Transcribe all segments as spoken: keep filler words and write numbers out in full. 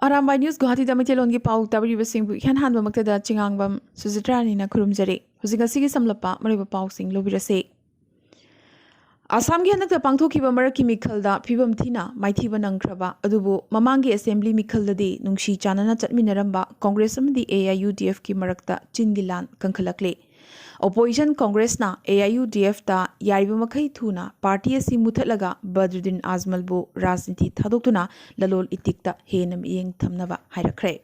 Arambai news ꯒꯨꯋꯥꯍꯥꯇꯤꯗ ꯃꯩꯇꯩꯂꯣꯟꯒꯤ ꯄꯥꯎ ꯇꯥꯕꯤꯔꯤꯕꯁꯤꯡꯕꯨ ꯏꯍꯥꯟ ꯍꯥꯟꯕꯃꯛꯇꯗ ꯆꯤꯉꯥꯡꯕꯝ ꯁꯨꯖꯤꯇ꯭ꯔꯥꯅꯤꯅ ꯈꯨꯔꯨꯝꯖꯔꯤ꯫ ꯍꯧꯖꯤꯛ ꯉꯁꯤꯒꯤ ꯁꯝꯂꯞꯄ ꯃꯔꯨꯑꯣꯏꯕ ꯄꯥꯎꯁꯤꯡ ꯂꯧꯕꯤꯔꯁꯤ꯫ ꯑꯁꯥꯝꯒꯤ ꯍꯟꯗꯛꯇ ꯄꯥꯡꯊꯣꯛꯈꯤꯕ ꯃꯔꯛꯀꯤ ꯃꯤꯈꯜꯗ ꯐꯤꯕꯝ ꯊꯤꯅ ꯃꯥꯏꯊꯤꯕ ꯅꯪꯈ꯭ꯔꯕ ꯑꯗꯨꯕꯨ ꯃꯃꯥꯡꯒꯤ ꯑꯦꯁꯦꯝꯕ꯭ꯂꯤ ꯃꯤꯈꯜꯗꯗꯤ ꯅꯨꯡꯁꯤ ꯆꯥꯟꯅꯅ ꯆꯠꯃꯤꯟꯅꯔꯝꯕ ꯀꯣꯡꯒ꯭ꯔꯦꯁ ꯑꯃꯗꯤ AIUDFꯀꯤ ꯃꯔꯛꯇ ꯆꯤꯟꯒꯤ ꯂꯥꯟ ꯀꯟꯈꯠꯂꯛꯂꯦ꯫ ꯑꯣꯄꯣꯖꯤꯁꯟ ꯀꯣꯡꯒ꯭ꯔꯦꯁꯅ AIUDFꯇ ꯌꯥꯔꯤꯕ ꯃꯈꯩ ꯊꯨꯅ ꯄꯥꯔꯇꯤ ꯑꯁꯤ ꯃꯨꯊꯠꯂꯒ ꯕꯗ꯭ꯔꯨꯗꯤꯟ ꯑꯖꯃꯜꯕꯨ ꯔꯥꯖꯅꯤꯇꯤ ꯊꯥꯗꯣꯛꯇꯨꯅ ꯂꯂꯣꯟ ꯏꯇꯤꯛꯇ ꯍꯦꯟꯅ ꯃꯤꯠꯌꯦꯡ ꯊꯝꯅꯕ ꯍꯥꯏꯔꯛꯈ꯭ꯔꯦ꯫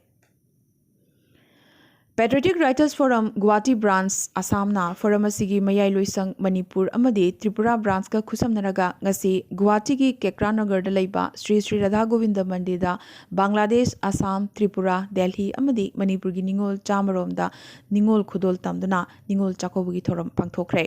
Patriotic Writers Forum Guwahati branch ꯑꯁꯥꯝꯅ ꯐꯣꯔꯝ ꯑꯁꯤꯒꯤ ꯃꯌꯥꯏ ꯂꯣꯏꯁꯪ ꯃꯅꯤꯄꯨꯔ ꯑꯃꯗꯤ ꯇ꯭ꯔꯤꯄꯨꯔꯥ ꯕ꯭ꯔꯥꯟꯆꯀ ꯈꯨꯠꯁꯝꯅꯔꯒ ꯉꯁꯤ ꯒꯨꯋꯥꯍꯥꯇꯤꯒꯤ ꯀꯦꯀ꯭ꯔꯥ ꯅꯒꯔꯗ ꯂꯩꯕ ꯁ꯭ꯔꯤ ꯁ꯭ꯔꯤ ꯔꯥꯙꯥ ꯒꯣꯕꯤꯟꯗ ꯃꯟꯗꯤꯔꯗ ꯕꯪꯒ꯭ꯂꯥꯗꯦꯁ, ꯑꯁꯥꯝ, ꯇ꯭ꯔꯤꯄꯨꯔꯥ, ꯗꯦꯜꯍꯤ ꯑꯃꯗꯤ ꯃꯅꯤꯄꯨꯔꯒꯤ ꯅꯤꯉꯣꯜ ꯆꯥꯃꯔꯣꯝꯗ ꯅꯤꯉꯣꯜ ꯈꯨꯗꯣꯜ ꯇꯝꯗꯨꯅ ꯅꯤꯉꯣꯜ ꯆꯥꯛꯀꯧꯕꯒꯤ ꯊꯧꯔꯝ ꯄꯥꯡꯊꯣꯛꯈ꯭ꯔꯦ꯫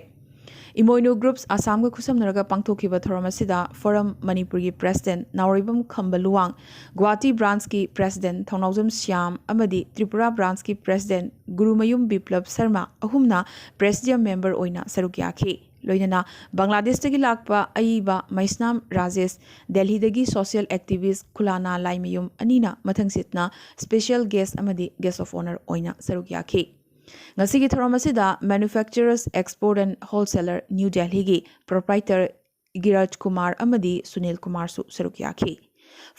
ꯏꯃꯣꯏꯅꯨ ꯒ꯭ꯔꯨꯞꯁ ꯑꯁꯥꯝꯒ ꯈꯨꯠꯁꯝꯅꯔꯒ ꯄꯥꯡꯊꯣꯛꯈꯤꯕ ꯊꯧꯔꯝ ꯑꯁꯤꯗ ꯐꯣꯔꯝ ꯃꯅꯤꯄꯨꯔꯒꯤ ꯄ꯭ꯔꯦꯁꯤꯗꯦꯟꯠ ꯅꯥꯎꯔꯩꯕꯝ ꯈꯝꯕ ꯂꯨꯋꯥꯡ, ꯒꯨꯋꯥꯍꯥꯇꯤ ꯕ꯭ꯔꯥꯟꯆꯀꯤ ꯄ꯭ꯔꯦꯁꯤꯗꯦꯟꯠ ꯊꯧꯅꯥꯎꯖꯝ ꯁ꯭ꯌꯥꯝ ꯑꯃꯗꯤ ꯇ꯭ꯔꯤꯄꯨꯔꯥ ꯕ꯭ꯔꯥꯟꯆꯀꯤ ꯄ꯭ꯔꯦꯁꯤꯗꯦꯟꯠ ꯒꯨꯔꯨꯃꯌꯨꯝ ꯕꯤꯄ꯭ꯂꯕ ꯁꯔꯃ ꯑꯍꯨꯝꯅ ꯄ꯭ꯔꯦꯁꯤꯗꯤꯌꯝ ꯃꯦꯝꯕꯔ ꯑꯣꯏꯅ ꯁꯔꯨꯛ ꯌꯥꯈꯤ꯫ ꯂꯣꯏꯅꯅ ꯕꯪꯒ꯭ꯂꯥꯗꯦꯁꯇꯒꯤ ꯂꯥꯛꯄ ꯑꯏꯕ ꯃꯩꯁꯅꯥꯝ ꯔꯥꯖꯦꯁ, ꯗꯦꯜꯍꯤꯗꯒꯤ ꯁꯣꯁꯤꯌꯦꯜ ꯑꯦꯛꯇꯤꯚꯤꯁ꯭ꯠ ꯈꯨꯂꯥꯅꯥ ꯂꯥꯏꯃꯌꯨꯝ ꯑꯅꯤꯅ ꯃꯊꯪꯁꯤꯠꯅ ꯁ꯭ꯄꯦꯁꯤꯌꯦꯜ ꯒꯦꯁ꯭ꯠ ꯑꯃꯗꯤ ꯒꯦꯁ꯭ꯠ ꯑꯣꯐ ꯑꯣꯅꯔ ꯑꯣꯏꯅ ꯁꯔꯨꯛ ꯌꯥꯈꯤ꯫ ꯉꯁꯤꯒꯤ ꯊꯧꯔꯝ ꯑꯁꯤꯗ Manufacturers Export and Wholesaler New Delhiꯒꯤ ꯄ꯭ꯔꯣꯄ꯭ꯔꯥꯏꯇꯔ ꯒꯤꯔꯥꯖ Kumar ꯑꯃꯗꯤ ꯁꯨꯅꯤꯜ ꯀꯨꯃꯥꯔꯁꯨ ꯁꯔꯨꯛ ꯌꯥꯈꯤ꯫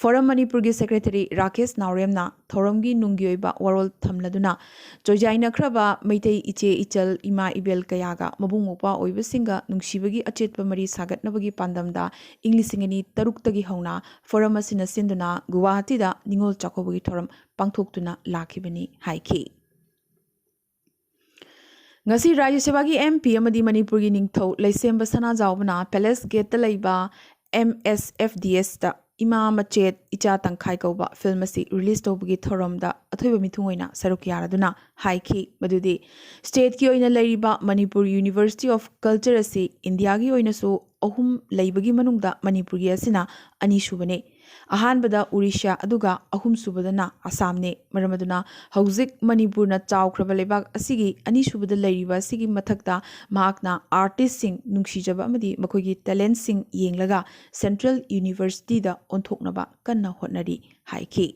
ꯐꯣꯔꯝ ꯃꯅꯤꯄꯨꯔꯒꯤ ꯁꯦꯀ꯭ꯔꯦꯇꯔꯤ ꯔꯥꯀꯦꯁ ꯅꯥꯎꯔꯦꯝꯅ ꯊꯧꯔꯝꯒꯤ ꯅꯨꯡꯒꯤ ꯑꯣꯏꯕ ꯋꯥꯔꯣꯜ ꯊꯝꯂꯗꯨꯅ, ꯆꯣꯏꯖꯥꯏꯅꯈ꯭ꯔꯕ ꯃꯩꯇꯩ ꯏꯆꯦ ꯏꯆꯜ, ꯏꯃꯥ ꯏꯕꯦꯜ ꯀꯌꯥꯒ ꯃꯕꯨꯡ ꯃꯧꯄ꯭ꯋꯥ ꯑꯣꯏꯕꯁꯤꯡꯒ ꯅꯨꯡꯁꯤꯕꯒꯤ ꯑꯆꯦꯠꯄ ꯃꯔꯤ ꯁꯥꯒꯠꯅꯕꯒꯤ ꯄꯥꯟꯗꯝꯗ ꯏꯪ ꯂꯤꯁꯤꯡ ꯑꯅꯤ ꯇꯔꯨꯛꯇꯒꯤ ꯍꯧꯅ ꯐꯣꯔꯝ ꯑꯁꯤꯅ ꯁꯤꯟꯗꯨꯅ ꯒꯨꯋꯥꯍꯥꯇꯤꯗ ꯅꯤꯉꯣꯜ ꯆꯥꯛꯀꯧꯕꯒꯤ ꯊꯧꯔꯝ ꯄꯥꯡꯊꯣꯛꯇꯨꯅ ꯂꯥꯛꯈꯤꯕꯅꯤ ꯍꯥꯏꯈꯤ꯫ ꯉꯁꯤ ꯔꯥꯖ꯭ꯌ ꯁꯦꯕꯥꯒꯤ MP ꯑꯃꯗꯤ ꯃꯅꯤꯄꯨꯔꯒꯤ ꯅꯤꯡꯊꯧ ꯂꯩꯁꯦꯝꯕ ꯁꯅꯥꯖꯥꯎꯕꯅ ꯄꯦꯂꯦꯁ ꯒꯦꯠꯇ ꯂꯩꯕ MSFDSꯇ ꯏꯃꯥ ꯃꯆꯦꯠ ꯏꯆꯥ ꯇꯪꯈꯥꯏ ꯀꯧꯕ ꯐꯤꯜꯝ ꯑꯁꯤ ꯔꯤꯂꯤꯖ ꯇꯧꯕꯒꯤ ꯊꯧꯔꯝꯗ ꯑꯊꯣꯏꯕ ꯃꯤꯊꯨꯡ ꯑꯣꯏꯅ ꯁꯔꯨꯛ ꯌꯥꯔꯗꯨꯅ ꯍꯥꯏꯈꯤ ꯃꯗꯨꯗꯤ ꯁ꯭ꯇꯦꯠꯀꯤ ꯑꯣꯏꯅ ꯂꯩꯔꯤꯕ ꯃꯅꯤꯄꯨꯔ ꯌꯨꯅꯤꯚꯔꯁꯤꯇꯤ ꯑꯣꯐ ꯀꯜꯆꯔ ꯑꯁꯤ ꯏꯟꯗꯤꯌꯥꯒꯤ ꯑꯣꯏꯅꯁꯨ ꯑꯍꯨꯝ ꯂꯩꯕꯒꯤ ꯃꯅꯨꯡꯗ ꯃꯅꯤꯄꯨꯔꯒꯤ ꯑꯁꯤꯅ ꯑꯅꯤꯁꯨꯕꯅꯤ꯫ ꯑꯍꯥꯟꯕꯗ ꯎꯔꯤꯁ꯭ꯌꯥ, ꯑꯗꯨꯒ ꯑꯍꯨꯝꯁꯨꯕꯗꯅ ꯑꯁꯥꯝꯅꯤ꯫ ꯃꯔꯝ ꯑꯗꯨꯅ ꯍꯧꯖꯤꯛ ꯃꯅꯤꯄꯨꯔꯅ ꯆꯥꯎꯈ꯭ꯔꯕ ꯂꯩꯕꯥꯛ ꯑꯁꯤꯒꯤ ꯑꯅꯤꯁꯨꯕꯗ ꯂꯩꯔꯤꯕ ꯑꯁꯤꯒꯤ ꯃꯊꯛꯇ ꯃꯍꯥꯛꯅ ꯑꯥꯔꯇꯤꯁꯁꯤꯡ ꯅꯨꯡꯁꯤꯖꯕ ꯑꯃꯗꯤ ꯃꯈꯣꯏꯒꯤ ꯇꯦꯂꯦꯟꯠꯁꯤꯡ ꯌꯦꯡꯂꯒ ꯁꯦꯟꯇ꯭ꯔꯦꯜ ꯌꯨꯅꯤꯚꯔꯁꯤꯇꯤꯗ ꯑꯣꯟꯊꯣꯛꯅꯕ ꯀꯟꯅ ꯍꯣꯠꯅꯔꯤ ꯍꯥꯏꯈꯤ꯫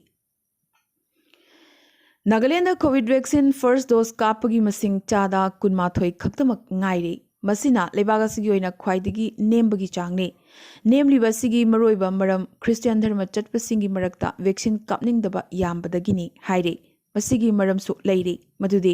Nagaland COVID vaccine first dose ꯀꯥꯞꯄꯒꯤ ꯃꯁꯤꯡ ꯆꯥꯗ ꯀꯨꯟꯃꯥꯊꯣꯏ ꯈꯛꯇꯃꯛ ꯉꯥꯏꯔꯤ꯫ ꯃꯁꯤꯅ ꯂꯩꯕꯥꯛ ꯑꯁꯤꯒꯤ ꯑꯣꯏꯅ ꯈ꯭ꯋꯥꯏꯗꯒꯤ ꯅꯦꯝꯕꯒꯤ ꯆꯥꯡꯅꯤ꯫ ꯅꯦꯝꯂꯤꯕ ꯑꯁꯤꯒꯤ ꯃꯔꯨꯑꯣꯏꯕ ꯃꯔꯝ ꯈ꯭ꯔꯤꯁꯇꯤꯌꯥꯟ ꯙꯔꯃ ꯆꯠꯄꯁꯤꯡꯒꯤ ꯃꯔꯛꯇ ꯚꯦꯛꯁꯤꯟ ꯀꯥꯞꯅꯤꯡꯗꯕ ꯌꯥꯝꯕꯗꯒꯤꯅꯤ ꯍꯥꯏꯔꯤ꯫ ꯃꯁꯤꯒꯤ ꯃꯔꯝꯁꯨ ꯂꯩꯔꯤ, ꯃꯗꯨꯗꯤ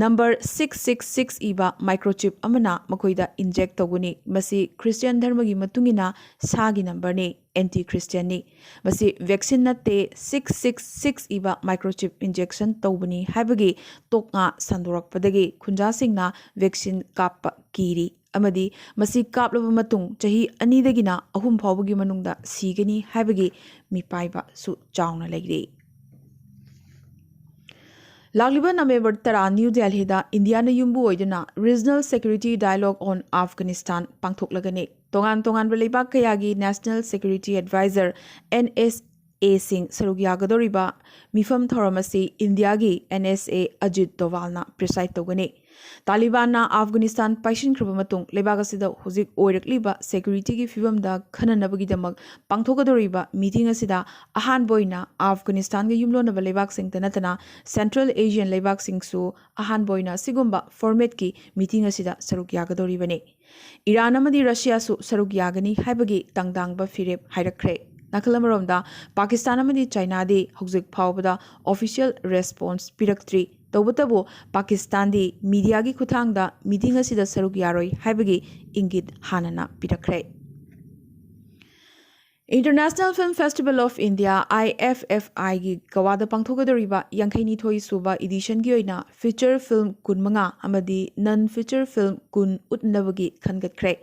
ꯅꯝꯕꯔ ꯁꯤꯛꯁ ꯁꯤꯛꯁ ꯁꯤꯛꯁ ꯏꯕ ꯃꯥꯏꯀ꯭ꯔꯣꯆꯤꯞ ꯑꯃꯅ ꯃꯈꯣꯏꯗ ꯏꯟꯖꯦꯛ ꯇꯧꯒꯅꯤ꯫ ꯃꯁꯤ ꯈ꯭ꯔꯤꯁꯇꯤꯌꯥꯟ ꯙꯔꯃꯒꯤ ꯃꯇꯨꯡ ꯏꯟꯅ ꯁꯥꯒꯤ ꯅꯝꯕꯔꯅꯤ, ꯑꯦꯟꯇꯤ ꯈ꯭ꯔꯤꯁꯇꯤꯌꯥꯟꯅꯤ꯫ ꯃꯁꯤ ꯚꯦꯛꯁꯤꯟ ꯅꯠꯇꯦ꯫ ꯁꯤꯛꯁ ꯁꯤꯛꯁ ꯁꯤꯛꯁ ꯏꯕ ꯃꯥꯏꯀ꯭ꯔꯣꯆꯤꯞ ꯏꯟꯖꯦꯛꯁꯟ ꯇꯧꯕꯅꯤ ꯍꯥꯏꯕꯒꯤ ꯇꯣꯛꯉꯥ ꯁꯟꯗꯣꯔꯛꯄꯗꯒꯤ ꯈꯨꯟꯖꯥꯁꯤꯡꯅ ꯚꯦꯛꯁꯤꯟ ꯀꯥꯞꯄ ꯀꯤꯔꯤ ꯑꯃꯗꯤ ꯃꯁꯤ ꯀꯥꯞꯂꯕ ꯃꯇꯨꯡ ꯆꯍꯤ ꯑꯅꯤꯗꯒꯤꯅ ꯑꯍꯨꯝ ꯐꯥꯎꯕꯒꯤ ꯃꯅꯨꯡꯗ ꯁꯤꯒꯅꯤ ꯍꯥꯏꯕꯒꯤ ꯃꯤꯄꯥꯏꯕꯁꯨ ꯆꯥꯎꯅ ꯂꯩꯔꯤ꯫ ꯂꯥꯛꯂꯤꯕ ꯅꯕꯦꯝꯕꯔ ꯇꯔꯥ ꯅ꯭ꯌꯨ ꯗꯦꯜꯍꯤꯗ ꯏꯟꯗꯤꯌꯥꯅ ꯌꯨꯝꯕꯨ ꯑꯣꯏꯗꯨꯅ Regional Security Dialogue on Afghanistan ꯄꯥꯡꯊꯣꯛꯂꯒꯅꯤ꯫ ꯇꯣꯉꯥꯟ ꯇꯣꯉꯥꯟꯕ ꯂꯩꯕꯥꯛ ꯀꯌꯥꯒꯤ National Security Advisor, NSA ꯁꯤꯡ ꯁꯔꯨꯛ ꯌꯥꯒꯗꯧꯔꯤꯕ ꯃꯤꯐꯝ ꯊꯧꯔꯝ ꯑꯁꯤ ꯏꯟꯗꯤꯌꯥꯒꯤ NSA ꯑꯖꯤꯠ ꯗꯣꯚꯥꯜꯅ ꯄ꯭ꯔꯤꯁꯥꯏꯗ ꯇꯧꯒꯅꯤ꯫ ꯇꯥꯂꯤꯕꯥꯟꯅ ꯑꯐꯒꯥꯅꯤꯁꯇꯥꯟ ꯄꯥꯏꯁꯤꯟꯈ꯭ꯔꯕ ꯃꯇꯨꯡ ꯂꯩꯕꯥꯛ ꯑꯁꯤꯗ ꯍꯧꯖꯤꯛ ꯑꯣꯏꯔꯛꯂꯤꯕ ꯁꯦꯀ꯭ꯌꯨꯔꯤꯇꯤꯒꯤ ꯐꯤꯕꯝꯗ ꯈꯟꯅꯅꯕꯒꯤꯗꯃꯛ ꯄꯥꯡꯊꯣꯛꯀꯗꯧꯔꯤꯕ ꯃꯤꯇꯤꯡ ꯑꯁꯤꯗ ꯑꯍꯥꯟꯕ ꯑꯣꯏꯅ ꯑꯐꯒꯥꯅꯤꯁꯇꯥꯟꯒ ꯌꯨꯝꯂꯣꯟꯅꯕ ꯂꯩꯕꯥꯛꯁꯤꯡꯇ ꯅꯠꯇꯅ Central Asian ꯂꯩꯕꯥꯛꯁꯤꯡꯁꯨ ꯑꯍꯥꯟꯕ ꯑꯣꯏꯅ ꯑꯁꯤꯒꯨꯝꯕ ꯐꯣꯔꯃꯦꯠꯀꯤ ꯃꯤꯇꯤꯡ ꯑꯁꯤꯗ ꯁꯔꯨꯛ ꯌꯥꯒꯗꯧꯔꯤꯕꯅꯤ꯫ ꯏꯔꯥꯟ ꯑꯃꯗꯤ ꯔꯁꯤꯌꯥꯁꯨ ꯁꯔꯨꯛ ꯌꯥꯒꯅꯤ ꯍꯥꯏꯕꯒꯤ ꯇꯥꯡꯗꯥꯡꯕ ꯐꯤꯔꯦꯞ ꯍꯥꯏꯔꯛꯈ꯭ꯔꯦ꯫ ꯅꯥꯀꯜ ꯑꯃꯔꯣꯝꯗ, ꯄꯥꯀꯤꯁꯇꯥꯟ ꯑꯃꯗꯤ ꯆꯥꯏꯅꯥꯗꯤ ꯍꯧꯖꯤꯛ ꯐꯥꯎꯕꯗ ꯑꯣꯐꯤꯁꯤꯌꯦꯜ ꯔꯦꯁꯄꯣꯟꯁ ꯄꯤꯔꯛꯇ꯭ꯔꯤ꯫ ꯇꯧꯕꯇꯕꯨ, ꯄꯥꯀꯤꯁꯇꯥꯟꯗꯤ ꯃꯤꯗꯤꯌꯥꯒꯤ ꯈꯨꯠꯊꯥꯡꯗ ꯃꯤꯇꯤꯡ ꯑꯁꯤꯗ ꯁꯔꯨꯛ ꯌꯥꯔꯣꯏ ꯍꯥꯏꯕꯒꯤ ꯏꯪꯒꯤꯠ ꯍꯥꯟꯅꯅ ꯄꯤꯔꯛꯈ꯭ꯔꯦ꯫ International Film Festival of India, IFFI ꯒꯤ ꯒꯋꯥꯗ ꯄꯥꯡꯊꯣꯛꯀꯗꯧꯔꯤꯕ ꯌꯥꯡꯈꯩꯅꯤꯊꯣꯏ ꯁꯨꯕ ꯏꯗꯤꯁꯟꯒꯤ ꯑꯣꯏꯅ ꯐꯤꯆꯔ ꯐꯤꯜꯝ ꯀꯨꯟꯃꯉꯥ ꯑꯃꯗꯤ ꯅꯟ ꯐꯤꯆꯔ ꯐꯤꯜꯝ ꯀꯨꯟ ꯎꯠꯅꯕꯒꯤ ꯈꯟꯒꯠꯈ꯭ꯔꯦ꯫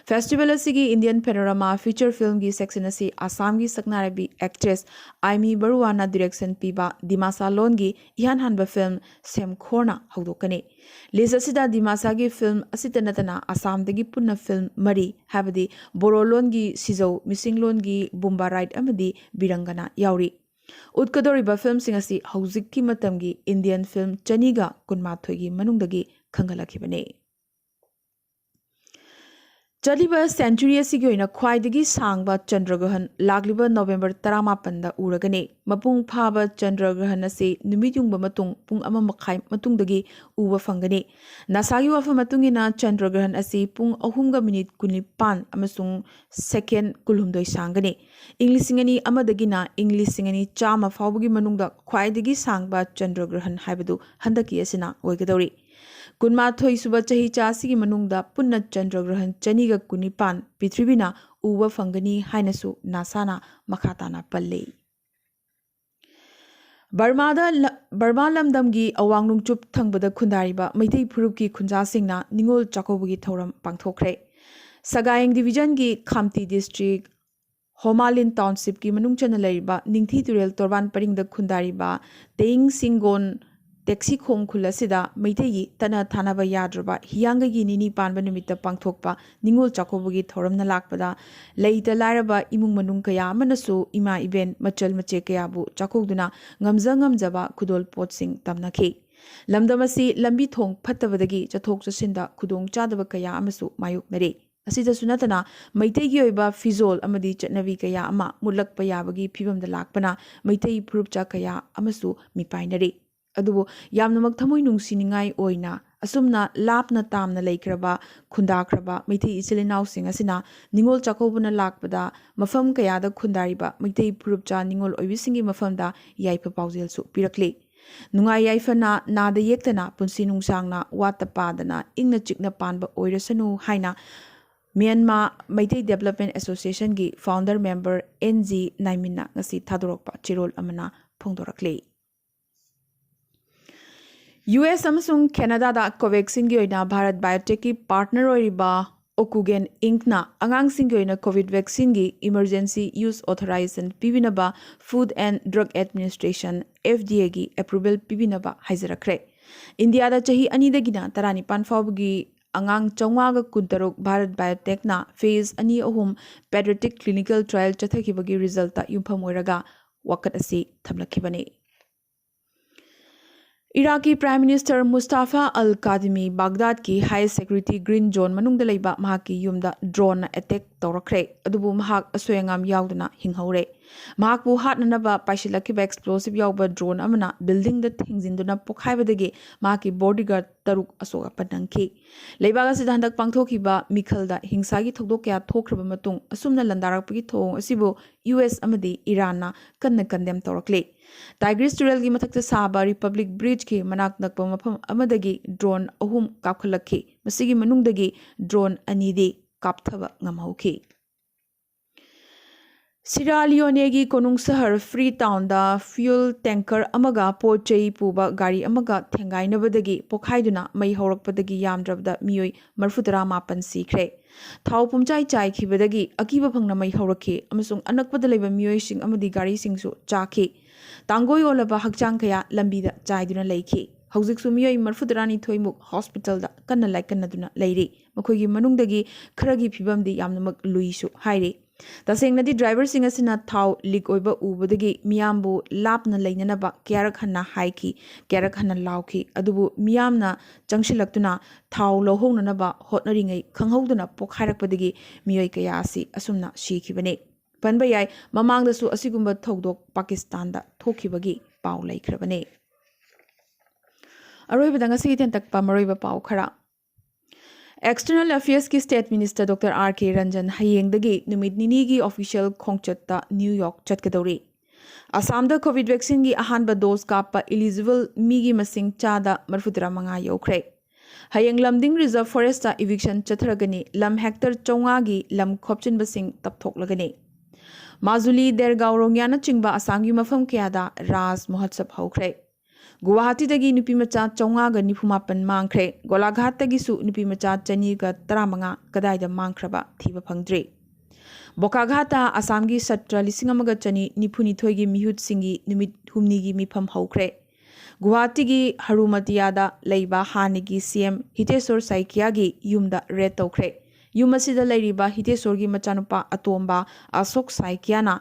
ꯐꯦꯁꯇꯤꯚꯦꯜ ꯑꯁꯤꯒꯤ ꯏꯟꯗꯤꯌꯟ ꯄꯦꯅꯣꯔꯥꯃꯥ ꯐꯤꯆꯔ ꯐꯤꯜꯝꯒꯤ ꯁꯦꯛꯁꯟ ꯑꯁꯤ ꯑꯁꯥꯝꯒꯤ ꯁꯛꯅꯥꯏꯔꯕꯤ ꯑꯦꯛꯇ꯭ꯔꯦꯁ ꯑꯥꯏꯃꯤ ꯕꯔꯨꯋꯥꯅ ꯗꯤꯔꯦꯛꯁꯟ ꯄꯤꯕ ꯗꯤꯃꯥꯁꯥ ꯂꯣꯟꯒꯤ ꯏꯍꯥꯟ ꯍꯥꯟꯕ ꯐꯤꯜꯝ ꯁꯦꯝꯈꯣꯔꯅ ꯍꯧꯗꯣꯛꯀꯅꯤ꯫ ꯂꯤꯁ ꯑꯁꯤꯗ ꯗꯤꯃꯥꯁꯥꯒꯤ ꯐꯤꯜꯝ ꯑꯁꯤꯇ ꯅꯠꯇꯅ ꯑꯁꯥꯝꯗꯒꯤ ꯄꯨꯟꯅ ꯐꯤꯜꯝ ꯃꯔꯤ, ꯍꯥꯏꯕꯗꯤ ꯕꯣꯔꯣ ꯂꯣꯟꯒꯤ ꯁꯤꯖꯧ, ꯃꯤꯁꯤꯡ ꯂꯣꯟꯒꯤ ꯕꯨꯝꯕꯥ ꯔꯥꯏꯠ ꯑꯃꯗꯤ ꯕꯤꯔꯪꯒꯅꯥ ꯌꯥꯎꯔꯤ꯫ ꯎꯠꯀꯗꯧꯔꯤꯕ ꯐꯤꯜꯝꯁꯤꯡ ꯑꯁꯤ ꯍꯧꯖꯤꯛꯀꯤ ꯃꯇꯝꯒꯤ ꯏꯟꯗꯤꯌꯟ ꯐꯤꯜꯝ ꯆꯅꯤꯒ ꯀꯨꯟꯃꯥꯊꯣꯏꯒꯤ ꯃꯅꯨꯡꯗꯒꯤ ꯈꯟꯒꯠꯂꯛꯈꯤꯕꯅꯤ꯫ ꯆꯠꯂꯤꯕ century ꯑꯁꯤꯒꯤ ꯑꯣꯏꯅ ꯈ꯭ꯋꯥꯏꯗꯒꯤ ꯁꯥꯡꯕ ꯆꯟꯗ꯭ꯔꯒ꯭ꯔꯍꯟ ꯂꯥꯛꯂꯤꯕ November ꯇꯔꯥꯃꯥꯄꯟꯗ ꯎꯔꯒꯅꯤ꯫ ꯃꯄꯨꯡ ꯐꯥꯕ ꯆꯟꯗ꯭ꯔꯒ꯭ꯔꯍꯟ ꯑꯁꯤ ꯅꯨꯃꯤꯠ ꯌꯨꯡꯕ ꯃꯇꯨꯡ ꯄꯨꯡ ꯑꯃ ꯃꯈꯥꯏ ꯃꯇꯨꯡꯗꯒꯤ ꯎꯕ ꯐꯪꯒꯅꯤ꯫ ꯅꯥꯁꯥꯒꯤ ꯋꯥꯐꯝ ꯃꯇꯨꯡ ꯏꯟꯅ ꯆꯟꯗ꯭ꯔꯒ꯭ꯔꯍꯟ ꯑꯁꯤ ꯄꯨꯡ ꯑꯍꯨꯝꯒ minute ꯀꯨꯟꯅꯤꯄꯥꯟ ꯑꯃꯁꯨꯡ second ꯀꯨꯟꯍꯨꯝꯗꯣꯏ ꯁꯥꯡꯒꯅꯤ꯫ ꯏꯪ ꯂꯤꯁꯤꯡ ꯑꯅꯤ ꯑꯃꯗꯒꯤꯅ ꯏꯪ ꯂꯤꯁꯤꯡ ꯑꯅꯤ ꯆꯥꯝꯃ ꯐꯥꯎꯕꯒꯤ ꯃꯅꯨꯡꯗ ꯈ꯭ꯋꯥꯏꯗꯒꯤ ꯁꯥꯡꯕ ꯆꯟꯗ꯭ꯔꯒ꯭ꯔꯍꯟ ꯍꯥꯏꯕꯗꯨ ꯍꯟꯗꯛꯀꯤ ꯑꯁꯤꯅ ꯑꯣꯏꯒꯗꯧꯔꯤ꯫ ꯀꯨꯟꯃꯥꯊꯣꯏ ꯁꯨꯕ ꯆꯍꯤꯆꯥ ꯑꯁꯤꯒꯤ ꯃꯅꯨꯡꯗ ꯄꯨꯟꯅ ꯆꯟꯗ꯭ꯔꯒ꯭ꯔꯍꯟ ꯆꯅꯤꯒ ꯀꯨꯟꯅꯤꯄꯥꯟ ꯄ꯭ꯔꯤꯊꯤꯕꯤꯅ ꯎꯕ ꯐꯪꯒꯅꯤ ꯍꯥꯏꯅꯁꯨ ꯅꯥꯁꯥꯅ ꯃꯈꯥ ꯇꯥꯅ ꯄꯜꯂꯤ꯫ ꯕꯔꯃꯥꯗ ꯂ-, ꯕꯔꯃꯥ ꯂꯝꯗꯝꯒꯤ ꯑꯋꯥꯡ ꯅꯣꯡꯆꯨꯞ ꯊꯪꯕꯗ ꯈꯨꯟꯗꯥꯔꯤꯕ ꯃꯩꯇꯩ ꯐꯨꯔꯨꯞꯀꯤ ꯈꯨꯟꯖꯥꯁꯤꯡꯅ ꯅꯤꯉꯣꯜ ꯆꯥꯛꯀꯧꯕꯒꯤ ꯊꯧꯔꯝ ꯄꯥꯡꯊꯣꯛꯈ꯭ꯔꯦ꯫ ꯁꯒꯥꯏꯡ division ꯒꯤ ꯈꯥꯝꯇꯤ district ꯍꯣꯃꯥꯂꯤꯟ township ꯀꯤ ꯃꯅꯨꯡ ꯆꯟꯅ ꯂꯩꯔꯤꯕ ꯅꯤꯡꯊꯤ ꯇꯨꯔꯦꯜ ꯇꯣꯔꯕꯥꯟ ꯄꯔꯤꯡꯗ ꯈꯨꯟꯗꯥꯔꯤꯕ ꯇꯦꯌꯤꯡ ꯁꯤꯡꯒꯣꯟ ꯇꯦꯛꯁꯤꯈꯣꯡ ꯈꯨꯜ ꯑꯁꯤꯗ ꯃꯩꯇꯩꯒꯤ ꯇꯠꯅ ꯊꯥꯅꯕ ꯌꯥꯗ꯭ꯔꯕ ꯍꯤꯌꯥꯡꯒꯩꯒꯤ ꯅꯤꯅꯤ ꯄꯥꯟꯕ ꯅꯨꯃꯤꯠꯇ ꯄꯥꯡꯊꯣꯛꯄ ꯅꯤꯉꯣꯜ ꯆꯥꯛꯀꯧꯕꯒꯤ ꯊꯧꯔꯝꯅ ꯂꯥꯛꯄꯗ ꯂꯩꯇ ꯂꯥꯏꯔꯕ ꯏꯃꯨꯡ ꯃꯅꯨꯡ ꯀꯌꯥ ꯑꯃꯅꯁꯨ ꯏꯃꯥ ꯏꯕꯦꯟ ꯃꯆꯜ ꯃꯆꯦ ꯀꯌꯥꯕꯨ ꯆꯥꯛꯀꯧꯗꯨꯅ ꯉꯝꯖ ꯉꯝꯖꯕ ꯈꯨꯗꯣꯜ ꯄꯣꯠꯁꯤꯡ ꯇꯝꯅꯈꯤ꯫ ꯂꯝꯗꯝ ꯑꯁꯤ ꯂꯝꯕꯤ ꯊꯣꯡ ꯐꯠꯇꯕꯗꯒꯤ ꯆꯠꯊꯣꯛ ꯆꯠꯁꯤꯟꯗ ꯈꯨꯗꯣꯡ ꯆꯥꯗꯕ ꯀꯌꯥ ꯑꯃꯁꯨ ꯃꯥꯌꯣꯛꯅꯔꯤ꯫ ꯑꯁꯤꯗꯁꯨ ꯅꯠꯇꯅ ꯃꯩꯇꯩꯒꯤ ꯑꯣꯏꯕ ꯐꯤꯖꯣꯜ ꯑꯃꯗꯤ ꯆꯠꯅꯕꯤ ꯀꯌꯥ ꯑꯃ ꯃꯨꯠꯂꯛꯄ ꯌꯥꯕꯒꯤ ꯐꯤꯕꯝꯗ ꯂꯥꯛꯄꯅ ꯃꯩꯇꯩ ꯐꯨꯔꯨꯞꯆꯥ ꯀꯌꯥ ꯑꯃꯁꯨ ꯃꯤꯄꯥꯏꯅꯔꯤ꯫ ꯑꯗꯨꯕꯨ ꯌꯥꯝꯅꯃꯛ ꯊꯃꯣꯏ ꯅꯨꯡꯁꯤꯅꯤꯡꯉꯥꯏ ꯑꯣꯏꯅ ꯑꯁꯨꯝꯅ ꯂꯥꯞꯅ ꯇꯥꯝꯅ ꯂꯩꯈ꯭ꯔꯕ ꯈꯨꯟꯗꯥꯈ꯭ꯔꯕ ꯃꯩꯇꯩ ꯏꯆꯤꯜ ꯏꯅꯥꯎꯁꯤꯡ ꯑꯁꯤꯅ ꯅꯤꯉꯣꯜ ꯆꯥꯛꯀꯧꯕꯅ ꯂꯥꯛꯄꯗ ꯃꯐꯝ ꯀꯌꯥꯗ ꯈꯨꯟꯗꯥꯔꯤꯕ ꯃꯩꯇꯩ ꯐꯨꯔꯨꯞꯆꯥ ꯅꯤꯉꯣꯜ ꯑꯣꯏꯕꯤꯁꯤꯡꯒꯤ ꯃꯐꯝꯗ ꯌꯥꯏꯐ ꯄꯥꯎꯖꯦꯜꯁꯨ ꯄꯤꯔꯛꯂꯤ꯫ ꯅꯨꯡꯉꯥꯏ ꯌꯥꯏꯐꯅ ꯅꯥꯗ ꯌꯦꯛꯇꯅ ꯄꯨꯟꯁꯤ ꯅꯨꯡꯁꯥꯡꯅ ꯋꯥꯠꯇ ꯄꯥꯗꯅ ꯏꯪꯅ ꯆꯤꯛꯅ ꯄꯥꯟꯕ ꯑꯣꯏꯔꯁꯅꯨ ꯍꯥꯏꯅ ꯃ꯭ꯌꯥꯟꯃꯥ ꯃꯩꯇꯩ Development Association ꯒꯤ founder member ꯑꯦꯟ ꯖꯤ ꯅꯥꯏꯃꯤꯟꯅ ꯉꯁꯤ ꯊꯥꯗꯣꯔꯛꯄ ꯆꯦꯔꯣꯜ ꯑꯃꯅ ꯐꯣꯡꯗꯣꯔꯛꯂꯤ꯫ ꯌꯨ ꯑꯦꯁ ꯑꯃꯁꯨꯡ ꯀꯦꯅꯥꯗꯥꯗ ꯀꯣꯚꯦꯛꯁꯤꯟꯒꯤ ꯑꯣꯏꯅ ꯚꯥꯔꯠ ꯕꯥꯏꯑꯣꯇꯦꯛꯀꯤ partner ꯑꯣꯏꯔꯤꯕ ꯑꯣꯀꯨꯒꯦꯟ ꯏꯪꯛꯅ ꯑꯉꯥꯡꯁꯤꯡꯒꯤ ꯑꯣꯏꯅ COVID vaccine ꯒꯤ emergency use authorization ꯄꯤꯕꯤꯅꯕ Food and Drug Administration, F D A ꯒꯤ approval ꯄꯤꯕꯤꯅꯕ ꯍꯥꯏꯖꯔꯛꯈ꯭ꯔꯦ꯫ ꯏꯟꯗꯤꯌꯥꯗ ꯆꯍꯤ ꯑꯅꯤꯗꯒꯤꯅ ꯇꯔꯥꯅꯤꯄꯥꯟ ꯐꯥꯎꯕꯒꯤ ꯑꯉꯥꯡ ꯆꯥꯝꯃꯉꯥꯒ ꯀꯨꯟꯇꯔꯨꯛ ꯚꯥꯔꯠ ꯕꯥꯏꯑꯣꯇꯦꯛꯅ phase ꯑꯅꯤ ꯑꯍꯨꯝ paediatric clinical trial ꯆꯠꯊꯈꯤꯕꯒꯤ resultꯇ ꯌꯨꯝꯐꯝ ꯑꯣꯏꯔꯒ ꯋꯥꯀꯠ ꯑꯁꯤ ꯊꯝꯂꯛꯈꯤꯕꯅꯤ꯫ ꯏꯔꯥꯛꯀꯤ Prime Minister Mustafa al-Kadhimi ꯕꯥꯒꯗꯥꯗꯀꯤ high security green zone ꯃꯅꯨꯡꯗ ꯂꯩꯕ ꯃꯍꯥꯛꯀꯤ ꯌꯨꯝꯗ drone-ꯅ attack ꯇꯧꯔꯛꯈ꯭ꯔꯦ, ꯑꯗꯨꯕꯨ ꯃꯍꯥꯛ ꯑꯁꯣꯏ ꯑꯉꯥꯝ ꯌꯥꯎꯗꯅ ꯍꯤꯡꯍꯧꯔꯦ꯫ ꯃꯍꯥꯛꯄꯨ ꯍꯥꯠꯅꯅꯕ ꯄꯥꯏꯁꯤꯜꯂꯛꯈꯤꯕ explosive ꯌꯥꯎꯕ drone ꯑꯃꯅ building-ꯗ ꯊꯤꯡꯖꯤꯟꯗꯨꯅ ꯄꯣꯈꯥꯏꯕꯗꯒꯤ ꯃꯍꯥꯛꯀꯤ bodyguard ꯇꯔꯨꯛ ꯑꯁꯣꯛ ꯑꯄꯟ ꯅꯪꯈꯤ꯫ ꯂꯩꯕꯥꯛ ꯑꯁꯤꯗ ꯍꯟꯗꯛ ꯄꯥꯡꯊꯣꯛꯈꯤꯕ ꯃꯤꯈꯜꯗ ꯍꯤꯡꯁꯥꯒꯤ ꯊꯧꯗꯣꯛ ꯀꯌꯥ ꯊꯣꯛꯈ꯭ꯔꯕ ꯃꯇꯨꯡ ꯑꯁꯨꯝꯅ ꯂꯥꯟꯗꯥꯔꯛꯄꯒꯤ ꯊꯧꯑꯣꯡ ꯑꯁꯤꯕꯨ ꯌꯨ ꯑꯦꯁ ꯑꯃꯗꯤ ꯏꯔꯥꯟꯅ ꯀꯟꯅ condemn ꯇꯧꯔꯛꯂꯤ꯫ Tigris ꯇꯨꯔꯦꯜꯒꯤ ꯃꯊꯛꯇ ꯁꯥꯕ Republic Bridge-ꯀꯤ ꯃꯅꯥꯛ ꯅꯛꯄ ꯃꯐꯝ ꯑꯃꯗꯒꯤ drone ꯑꯍꯨꯝ ꯀꯥꯞꯈꯠꯂꯛꯈꯤ꯫ ꯃꯁꯤꯒꯤ ꯃꯅꯨꯡꯗꯒꯤ drone ꯑꯅꯤꯗꯤ ꯀꯥꯞꯊꯕ ꯉꯝꯍꯧꯈꯤ꯫ ꯁꯤꯔꯥ ꯂꯤꯌꯣꯅꯦꯒꯤ ꯀꯣꯅꯨꯡ ꯁꯍꯔ Freetown-ꯗ fuel tanker ꯑꯃꯒ ꯄꯣꯠ ꯆꯩ ꯄꯨꯕ ꯒꯥꯔꯤ ꯑꯃꯒ ꯊꯦꯡꯒꯥꯏꯅꯕꯗꯒꯤ ꯄꯣꯈꯥꯏꯗꯨꯅ ꯃꯩ ꯍꯧꯔꯛꯄꯗꯒꯤ ꯌꯥꯝꯗ꯭ꯔꯕꯗ ꯃꯤꯑꯣꯏ ꯃꯔꯤꯐꯨꯇꯔꯥ ꯃꯥꯄꯟ ꯁꯤꯈ꯭ꯔꯦ꯫ ꯊꯥꯎ ꯄꯨꯝꯆꯥꯏ ꯆꯥꯏꯈꯤꯕꯗꯒꯤ ꯑꯀꯤꯕ ꯐꯪꯅ ꯃꯩ ꯍꯧꯔꯛꯈꯤ ꯑꯃꯁꯨꯡ ꯑꯅꯛꯄꯗ ꯂꯩꯕ ꯃꯤꯑꯣꯏꯁꯤꯡ ꯑꯃꯗꯤ ꯒꯥꯔꯤꯁꯤꯡꯁꯨ ꯆꯥꯈꯤ꯫ ꯇꯥꯡꯒꯣꯏ ꯑꯣꯜꯂꯕ ꯍꯛꯆꯥꯡ ꯀꯌꯥ ꯂꯝꯕꯤꯗ ꯆꯥꯏꯗꯨꯅ ꯂꯩꯈꯤ꯫ ꯍꯧꯖꯤꯛꯁꯨ ꯃꯤꯑꯣꯏ ꯃꯔꯤꯐꯨꯇꯔꯥꯅꯤꯊꯣꯏꯃꯨꯛ hospital-ꯗ ꯀꯟꯅ ꯂꯥꯏꯀꯠꯅꯗꯨꯅ ꯂꯩꯔꯤ꯫ ꯃꯈꯣꯏꯒꯤ ꯃꯅꯨꯡꯗꯒꯤ ꯈꯔꯒꯤ ꯐꯤꯕꯝꯗꯤ ꯌꯥꯝꯅꯃꯛ ꯂꯨꯏꯁꯨ ꯍꯥꯏꯔꯤ꯫ ꯇꯁꯦꯡꯅꯗꯤ driver-ꯁꯤꯡ ꯑꯁꯤꯅ ꯊꯥꯎ leak ꯑꯣꯏꯕ ꯎꯕꯗꯒꯤ ꯃꯤꯌꯥꯝꯕꯨ ꯂꯥꯞꯅ ꯂꯩꯅꯅꯕ ꯀꯌꯥꯔꯛ ꯍꯟꯅ ꯍꯥꯏꯈꯤ, ꯀꯌꯥꯔꯛ ꯍꯟꯅ ꯂꯥꯎꯈꯤ, ꯑꯗꯨꯕꯨ ꯃꯤꯌꯥꯝꯅ ꯆꯪꯁꯤꯜꯂꯛꯇꯨꯅ ꯊꯥꯎ ꯂꯧꯍꯧꯅꯅꯕ ꯍꯣꯠꯅꯔꯤꯉꯩ ꯈꯪꯍꯧꯗꯅ ꯄꯣꯈꯥꯏꯔꯛꯄꯗꯒꯤ ꯃꯤꯑꯣꯏ ꯀꯌꯥ ꯑꯁꯤ ꯑꯁꯨꯝꯅ ꯁꯤꯈꯤꯕꯅꯤ꯫ ꯄꯟꯕ ꯌꯥꯏ, ꯃꯃꯥꯡꯗꯁꯨ ꯑꯁꯤꯒꯨꯝꯕ ꯊꯧꯗꯣꯛ ꯄꯥꯀꯤꯁꯇꯥꯟꯗ ꯊꯣꯛꯈꯤꯕꯒꯤ ꯄꯥꯎ ꯂꯩꯈ꯭ꯔꯕꯅꯤ꯫ ꯑꯔꯣꯏꯕꯗ ꯉꯁꯤꯒꯤ ꯇꯦꯟꯇꯛꯄ ꯃꯔꯨꯑꯣꯏꯕ ꯄꯥꯎ ꯈꯔ꯫ External Affairs-ꯀꯤ State Minister Doctor R K Ranjan ꯍꯌꯦꯡꯗꯒꯤ ꯅꯨꯃꯤꯠ ꯅꯤꯅꯤꯒꯤ official ꯈꯣꯡꯆꯠꯇ New York ꯆꯠꯀꯗꯧꯔꯤ꯫ ꯑꯁꯥꯝꯗ COVID vaccine-ꯒꯤ ꯑꯍꯥꯟꯕ dose ꯀꯥꯞꯄ eligible ꯃꯤꯒꯤ ꯃꯁꯤꯡ ꯆꯥꯗ ꯃꯔꯤꯐꯨꯇꯔꯥ ꯃꯉꯥ ꯌꯧꯈ꯭ꯔꯦ꯫ ꯍꯌꯦꯡ ꯂꯝꯗꯤꯡ Reserve Forest-ꯇ eviction ꯆꯠꯊꯔꯒꯅꯤ, ꯂꯝ hectare ꯆꯥꯝꯃꯉꯥꯒꯤ ꯂꯝ ꯈꯣꯞꯆꯤꯟꯕꯁꯤꯡ ꯇꯞꯊꯣꯛꯂꯒꯅꯤ꯫ ꯃꯥꯖꯨꯂꯤ, ꯗꯦꯔꯒꯥꯎ, ꯔꯣꯡꯌꯥꯅꯆꯤꯡꯕ ꯑꯁꯥꯝꯒꯤ ꯃꯐꯝ ꯀꯌꯥꯗ ꯔꯥꯁ ꯃꯍꯣꯠꯁꯕ ꯍꯧꯈ꯭ꯔꯦ꯫ ꯒꯨꯋꯥꯍꯥꯇꯤꯗꯒꯤ ꯅꯨꯄꯤ ꯃꯆꯥ ꯆꯥꯝꯃꯉꯥꯒ ꯅꯤꯐꯨ ꯃꯥꯄꯟ ꯃꯥꯡꯈ꯭ꯔꯦ꯫ ꯒꯣꯂꯥꯘꯥꯠꯇꯒꯤꯁꯨ ꯅꯨꯄꯤ ꯃꯆꯥ ꯆꯅꯤꯒ ꯇꯔꯥꯃꯉꯥ ꯀꯗꯥꯏꯗ ꯃꯥꯡꯈ꯭ꯔꯕ ꯊꯤꯕ ꯐꯪꯗ꯭ꯔꯤ꯫ ꯕꯣꯀꯥꯘꯥꯠꯇ ꯑꯁꯥꯝꯒꯤ ꯁꯥꯇ꯭ꯔ ꯂꯤꯁꯤꯡ ꯑꯃꯒ ꯆꯅꯤ ꯅꯤꯐꯨꯅꯤꯊꯣꯏꯒꯤ ꯃꯤꯍꯨꯠꯁꯤꯡꯒꯤ ꯅꯨꯃꯤꯠ ꯍꯨꯝꯅꯤꯒꯤ ꯃꯤꯐꯝ ꯍꯧꯈ꯭ꯔꯦ꯫ ꯒꯨꯋꯥꯍꯥꯇꯤꯒꯤ ꯍꯔꯨꯃꯇꯤꯌꯥꯗ ꯂꯩꯕ ꯍꯥꯟꯅꯒꯤ C M ꯍꯤꯇꯦꯁꯣꯔ ꯁꯥꯏꯀꯤꯌꯥꯒꯤ ꯌꯨꯝꯗ raid ꯇꯧꯈ꯭ꯔꯦ꯫ ꯌꯨꯝ ꯑꯁꯤꯗ ꯂꯩꯔꯤꯕ ꯍꯤꯇꯦꯁꯣꯔꯒꯤ ꯃꯆꯥꯅꯨꯄꯥ ꯑꯇꯣꯝꯕ ꯑꯁꯣꯛ ꯁꯥꯏꯀꯤꯌꯥꯅ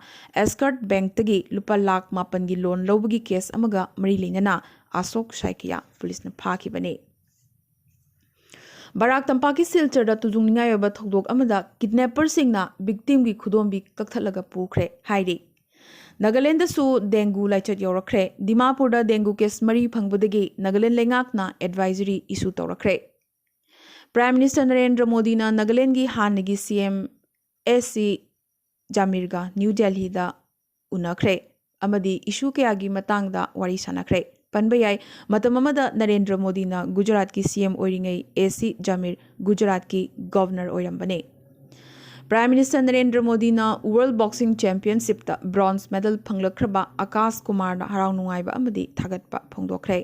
Ascot Bank-ꯇꯒꯤ ꯂꯨꯄꯥ ꯂꯥꯈ ꯃꯥꯄꯟꯒꯤ loan ꯂꯧꯕꯒꯤ case ꯑꯃꯒ ꯃꯔꯤ ꯂꯩꯅꯅ ꯑꯁꯣꯛ ꯁꯥꯏꯀꯤꯌꯥ ꯄꯨꯂꯤꯁꯅ ꯐꯥꯈꯤꯕꯅꯤ꯫ ꯕꯔꯥꯛ ꯇꯝꯄꯥꯛꯀꯤ ꯁꯤꯜꯆꯔꯗ ꯇꯨꯖꯨꯡꯅꯤꯡꯉꯥꯏ ꯑꯣꯏꯕ ꯊꯧꯗꯣꯛ ꯑꯃꯗ ꯀꯤꯗꯅꯦꯄꯔꯁꯤꯡꯅ ꯚꯤꯛꯇꯤꯝꯒꯤ ꯈꯨꯗꯣꯝꯕꯤ ꯀꯛꯊꯠꯂꯒ ꯄꯨꯈ꯭ꯔꯦ ꯍꯥꯏꯔꯤ꯫ ꯅꯥꯒꯥꯂꯦꯟꯗꯁꯨ ꯗꯦꯡꯒꯨ ꯂꯥꯏꯆꯠ ꯌꯧꯔꯛꯈ꯭ꯔꯦ꯫ ꯗꯤꯃꯥꯄꯨꯔꯗ ꯗꯦꯡꯒꯨ ꯀꯦꯁ ꯃꯔꯤ ꯐꯪꯕꯗꯒꯤ ꯅꯥꯒꯥꯂꯦꯟ ꯂꯩꯉꯥꯛꯅ ꯑꯦꯗꯚꯥꯏꯖꯔꯤ ꯏꯁꯨ ꯇꯧꯔꯛꯈ꯭ꯔꯦ꯫ ꯄ꯭ꯔꯥꯏꯝ ꯃꯤꯅꯤꯁꯇꯔ ꯅꯔꯦꯟꯗ꯭ꯔ ꯃꯣꯗꯤꯅ ꯅꯥꯒꯥꯂꯦꯟꯒꯤ ꯍꯥꯟꯅꯒꯤ ꯁꯤ ꯑꯦꯝ ꯑꯦꯁ ꯁꯤ ꯖꯥꯃꯤꯔꯒ ꯅ꯭ꯌꯨ ꯗꯦꯜꯍꯤꯗ ꯎꯅꯈ꯭ꯔꯦ ꯑꯃꯗꯤ ꯏꯁꯨ ꯀꯌꯥꯒꯤ ꯃꯇꯥꯡꯗ ꯋꯥꯔꯤ ꯁꯥꯟꯅꯈ꯭ꯔꯦ꯫ ꯄꯟꯕ ꯌꯥꯏ, ꯃꯇꯝ ꯑꯃꯗ ꯅꯔꯦꯟꯗ꯭ꯔ ꯃꯣꯗꯤꯅ ꯒꯨꯖꯔꯥꯠꯀꯤ ꯁꯤ ꯑꯦꯝ ꯑꯣꯏꯔꯤꯉꯩ ꯑꯦ ꯁꯤ ꯖꯥꯃꯤꯔ ꯒꯨꯖꯔꯥꯠꯀꯤ ꯒꯚꯔꯅꯔ ꯑꯣꯏꯔꯝꯕꯅꯤ꯫ ꯄ꯭ꯔꯥꯏꯝ ꯃꯤꯅꯤꯁꯇꯔ ꯅꯔꯦꯟꯗ꯭ꯔ ꯃꯣꯗꯤꯅ world boxing ꯆꯦꯝꯄꯤꯌꯟꯁꯤꯞꯇ bronze medal ꯐꯪꯂꯛꯈ꯭ꯔꯕ Akash ꯀꯨꯃꯥꯔꯗ ꯍꯔꯥꯎ ꯅꯨꯡꯉꯥꯏꯕ ꯑꯃꯗꯤ ꯊꯥꯒꯠꯄ ꯐꯣꯡꯗꯣꯛꯈ꯭ꯔꯦ꯫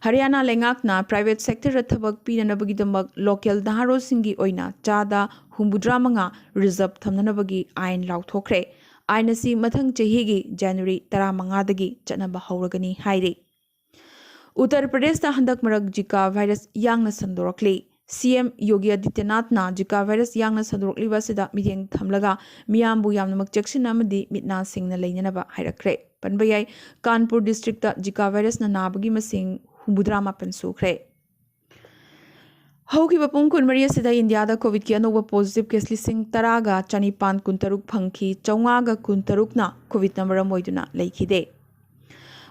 ꯍꯔꯤꯌꯥꯅꯥ ꯂꯩꯉꯥꯛꯅ ꯄ꯭ꯔꯥꯏꯚꯦꯠ ꯁꯦꯛꯇꯔꯗ ꯊꯕꯛ ꯄꯤꯅꯅꯕꯒꯤꯗꯃꯛ ꯂꯣꯀꯦꯜ ꯅꯍꯥꯔꯣꯜꯁꯤꯡꯒꯤ ꯑꯣꯏꯅ ꯆꯥꯗ ꯍꯨꯝꯐꯨꯇꯔꯥ ꯃꯉꯥ ꯔꯤꯖꯔꯚ ꯊꯝꯅꯅꯕꯒꯤ ꯑꯥꯏꯟ ꯂꯥꯎꯊꯣꯛꯈ꯭ꯔꯦ꯫ ꯑꯥꯏꯟ ꯑꯁꯤ ꯃꯊꯪ ꯆꯍꯤꯒꯤ ꯖꯅꯋꯥꯔꯤ ꯇꯔꯥꯃꯉꯥꯗꯒꯤ ꯆꯠꯅꯕ ꯍꯧꯔꯒꯅꯤ ꯍꯥꯏꯔꯤ꯫ ꯎꯠꯇꯔ ꯄ꯭ꯔꯗꯦꯁꯇ ꯍꯟꯗꯛ ꯃꯔꯛ ꯖꯤꯀꯥ ꯚꯥꯏꯔꯁ ꯌꯥꯡꯅ ꯁꯟꯗꯣꯔꯛꯂꯤ꯫ ꯁꯤ ꯑꯦꯝ ꯌꯣꯒꯤ ꯑꯗꯤꯇ꯭ꯌꯅꯥꯊꯅ ꯖꯤꯀꯥ ꯚꯥꯏꯔꯁ ꯌꯥꯡꯅ ꯁꯟꯗꯣꯔꯛꯂꯤꯕ ꯑꯁꯤꯗ ꯃꯤꯠꯌꯦꯡ ꯊꯝꯂꯒ ꯃꯤꯌꯥꯝꯕꯨ ꯌꯥꯝꯅꯃꯛ ꯆꯦꯛꯁꯤꯟꯅ ꯑꯃꯗꯤ ꯃꯤꯠ ꯅꯥ ꯁꯤꯡꯅ ꯂꯩꯅꯅꯕ ꯍꯥꯏꯔꯛꯈ꯭ꯔꯦ꯫ ꯄꯟꯕ ꯌꯥꯏ, ꯀꯥꯟꯄꯨꯔ ꯗꯤꯁꯇ꯭ꯔꯤꯛꯇ ꯖꯤꯀꯥ ꯚꯥꯏꯔꯁꯅ ꯅꯥꯕꯒꯤ ꯃꯁꯤꯡ ꯍꯨꯝꯐꯨꯇꯔꯥ ꯃꯥꯄꯟ ꯁꯨꯈ꯭ꯔꯦ꯫ ꯍꯧꯈꯤꯕ ꯄꯨꯡ ꯀꯨꯟꯃꯔꯤ ꯑꯁꯤꯗ ꯏꯟꯗꯤꯌꯥꯗ ꯀꯣꯚꯤꯗꯀꯤ ꯑꯅꯧꯕ ꯄꯣꯖꯤꯇꯤꯚ ꯀꯦꯁ ꯂꯤꯁꯤꯡ ꯇꯔꯥꯒ ꯆꯅꯤꯄꯥꯟ ꯀꯨꯟꯇꯔꯨꯛ ꯐꯪꯈꯤ, ꯆꯥꯝꯃꯉꯥꯒ ꯀꯨꯟꯇꯔꯨꯛꯅ ꯀꯣꯚꯤꯗꯅ ꯃꯔꯝ ꯑꯣꯏꯗꯨꯅ ꯂꯩꯈꯤꯗꯦ꯫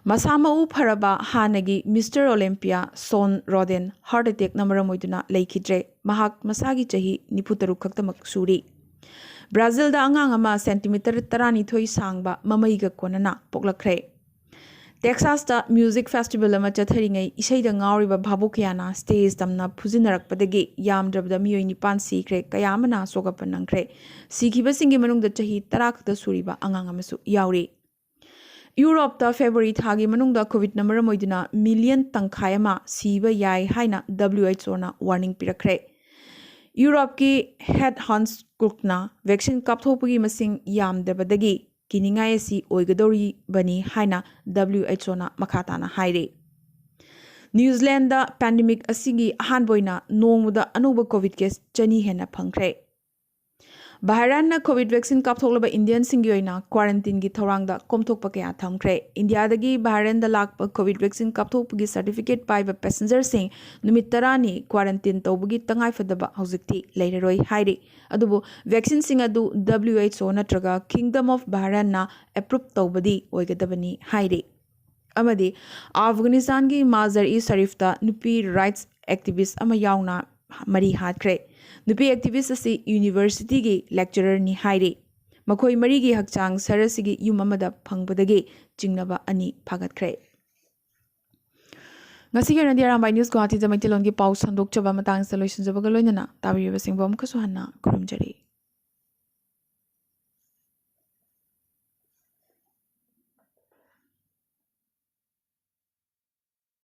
ꯃꯁꯥ ꯃꯎ ꯐꯔꯕ ꯍꯥꯟꯅꯒꯤ ꯃꯤꯁꯇꯔ ꯑꯣꯂꯦꯝꯄꯤꯌꯥ ꯁꯣꯟ ꯔꯣꯗꯦꯟ ꯍꯥꯔꯠ ꯑꯦꯇꯦꯛꯅ ꯃꯔꯝ ꯑꯣꯏꯗꯨꯅ ꯂꯩꯈꯤꯗ꯭ꯔꯦ꯫ ꯃꯍꯥꯛ ꯃꯁꯥꯒꯤ ꯆꯍꯤ ꯅꯤꯐꯨꯇꯔꯨꯛ ꯈꯛꯇꯃꯛ ꯁꯨꯔꯤ꯫ ꯕ꯭ꯔꯥꯖꯤꯜꯗ ꯑꯉꯥꯡ ꯑꯃ ꯁꯦꯟꯇꯤꯃꯤꯇꯔ ꯇꯔꯥꯅꯤꯊꯣꯏ ꯁꯥꯡꯕ ꯃꯃꯩꯒ ꯀꯣꯟꯅꯅ ꯄꯣꯛꯂꯛꯈ꯭ꯔꯦ꯫ ꯇꯦꯛꯁꯥꯁꯇ ꯃ꯭ꯌꯨꯖꯤꯛ ꯐꯦꯁꯇꯤꯚꯦꯜ ꯑꯃ ꯆꯠꯊꯔꯤꯉꯩ ꯏꯁꯩꯗ ꯉꯥꯎꯔꯤꯕ ꯚꯥꯕꯣꯛ ꯀꯌꯥꯅ ꯁ꯭ꯇꯦꯖ ꯇꯝꯅ ꯐꯨꯖꯤꯟꯅꯔꯛꯄꯗꯒꯤ ꯌꯥꯝꯗ꯭ꯔꯕꯗ ꯃꯤꯑꯣꯏ ꯅꯤꯄꯥꯟ ꯁꯤꯈ꯭ꯔꯦ, ꯀꯌꯥ ꯑꯃꯅ ꯑꯁꯣꯛ ꯑꯄꯟ ꯅꯪꯈ꯭ꯔꯦ꯫ ꯁꯤꯈꯤꯕꯁꯤꯡꯒꯤ ꯃꯅꯨꯡꯗ ꯆꯍꯤ ꯇꯔꯥ ꯈꯛꯇ ꯁꯨꯔꯤꯕ ꯑꯉꯥꯡ ꯑꯃꯁꯨ ꯌꯥꯎꯔꯤ꯫ ꯌꯨꯔꯣꯞꯇ ꯐꯦꯕ꯭ꯔꯨꯋꯥꯔꯤ ꯊꯥꯒꯤ ꯃꯅꯨꯡꯗ ꯀꯣꯚꯤꯗꯅ ꯃꯔꯝ ꯑꯣꯏꯗꯨꯅ ꯃꯤꯂꯤꯌꯟ ꯇꯪꯈꯥꯏ ꯑꯃ ꯁꯤꯕ ꯌꯥꯏ ꯍꯥꯏꯅ ꯗꯕ꯭ꯂꯤꯌꯨ ꯑꯩꯆ ꯑꯣꯅ ꯋꯥꯔꯅꯤꯡ ꯄꯤꯔꯛꯈ꯭ꯔꯦ꯫ ꯌꯨꯔꯣꯞꯀꯤ ꯍꯦꯠ ꯍꯟꯁ ꯀ꯭ꯔꯨꯛꯅ ꯚꯦꯛꯁꯤꯟ ꯀꯥꯞꯊꯣꯛꯄꯒꯤ ꯃꯁꯤꯡ ꯌꯥꯝꯗꯕꯗꯒꯤ ꯀꯤꯅꯤꯡꯉꯥꯏ ꯑꯁꯤ ꯑꯣꯏꯒꯗꯧꯔꯤꯕꯅꯤ ꯍꯥꯏꯅ ꯗꯕ꯭ꯂꯤꯌꯨ ꯑꯩꯆ ꯑꯣꯅ ꯃꯈꯥ ꯇꯥꯅ ꯍꯥꯏꯔꯤ꯫ ꯅ꯭ꯌꯨꯖꯤꯂꯦꯟꯗ ꯄꯦꯟꯗꯦꯃꯤꯛ ꯑꯁꯤꯒꯤ ꯑꯍꯥꯟꯕ ꯑꯣꯏꯅ ꯅꯣꯡꯃꯗ ꯑꯅꯧꯕ ꯀꯣꯚꯤꯗ ꯀꯦꯁ ꯆꯅꯤ ꯍꯦꯟꯅ ꯐꯪꯈ꯭ꯔꯦ꯫ ꯕꯍꯔꯥꯟꯅ ꯀꯣꯚꯤꯗ ꯚꯦꯛꯁꯤꯟ ꯀꯥꯞꯊꯣꯛꯂꯕ ꯏꯟꯗꯤꯌꯟꯁꯤꯡꯒꯤ ꯑꯣꯏꯅ ꯀ꯭ꯋꯥꯔꯦꯟꯇꯤꯟꯒꯤ ꯊꯧꯔꯥꯡꯗ ꯀꯣꯝꯊꯣꯛꯄ ꯀꯌꯥ ꯊꯝꯈ꯭ꯔꯦ꯫ ꯏꯟꯗꯤꯌꯥꯗꯒꯤ ꯕꯍꯔꯥꯟꯗ ꯂꯥꯛꯄ ꯀꯣꯚꯤꯗ ꯚꯦꯛꯁꯤꯟ ꯀꯥꯞꯊꯣꯛꯄꯒꯤ ꯁꯔꯇꯤꯐꯤꯀꯦꯠ ꯄꯥꯏꯕ ꯄꯦꯁꯦꯟꯖꯔꯁꯤꯡ ꯅꯨꯃꯤꯠ ꯇꯔꯥꯅꯤ ꯀ꯭ꯋꯥꯔꯦꯟꯇꯤꯟ ꯇꯧꯕꯒꯤ ꯇꯉꯥꯏꯐꯗꯕ ꯍꯧꯖꯤꯛꯇꯤ ꯂꯩꯔꯔꯣꯏ ꯍꯥꯏꯔꯤ꯫ ꯑꯗꯨꯕꯨ ꯚꯦꯛꯁꯤꯟꯁꯤꯡ ꯑꯗꯨ W H O ꯅꯠꯇ꯭ꯔꯒ Kingdom of Bahrainꯅ ꯑꯦꯄ꯭ꯔꯨꯞ ꯇꯧꯕꯗꯤ ꯑꯣꯏꯒꯗꯕꯅꯤ ꯍꯥꯏꯔꯤ꯫ ꯑꯃꯗꯤ ꯑꯐꯒꯥꯅꯤꯁꯇꯥꯟꯒꯤ ꯃꯥꯖꯔ ꯏ ꯁꯔꯤꯐꯇ ꯅꯨꯄꯤ ꯔꯥꯏꯠꯁ ꯑꯦꯛꯇꯤꯚꯤꯁ ꯑꯃ ꯌꯥꯎꯅ ꯃꯔꯤ ꯍꯥꯠꯈ꯭ꯔꯦ꯫ ꯅꯨꯄꯤ ꯑꯦꯛꯇꯤꯚꯤꯁ ꯑꯁꯤ ꯌꯨꯅꯤꯚꯔꯁꯤꯇꯤꯒꯤ ꯂꯦꯛꯆꯔꯔꯅꯤ ꯍꯥꯏꯔꯤ꯫ ꯃꯈꯣꯏ ꯃꯔꯤꯒꯤ ꯍꯛꯆꯥꯡ ꯁꯍꯔꯁꯤꯒꯤ ꯌꯨꯝ ꯑꯃꯗ ꯐꯪꯕꯗꯒꯤ ꯆꯤꯡꯅꯕ ꯑꯅꯤ ꯐꯥꯒꯠꯈ꯭ꯔꯦ꯫ ꯉꯁꯤꯒꯤ ꯑꯣꯏꯅꯗꯤ ꯑꯔꯥꯝꯕꯥꯏ ꯅ꯭ꯌꯨꯁ ꯒꯨꯋꯥꯍꯥꯇꯤꯗ ꯃꯩꯇꯩꯂꯣꯟꯒꯤ ꯄꯥꯎ ꯁꯟꯗꯣꯛꯆꯕ ꯃꯇꯥꯡꯁꯤꯗ ꯂꯣꯏꯁꯤꯟꯖꯕꯒ ꯂꯣꯏꯅꯅ ꯇꯥꯕꯤꯔꯤꯕꯁꯤꯡꯕꯨ ꯑꯃꯨꯛꯀꯁꯨ ꯍꯟꯅ ꯈꯨꯔꯨꯝꯖꯔꯤ꯫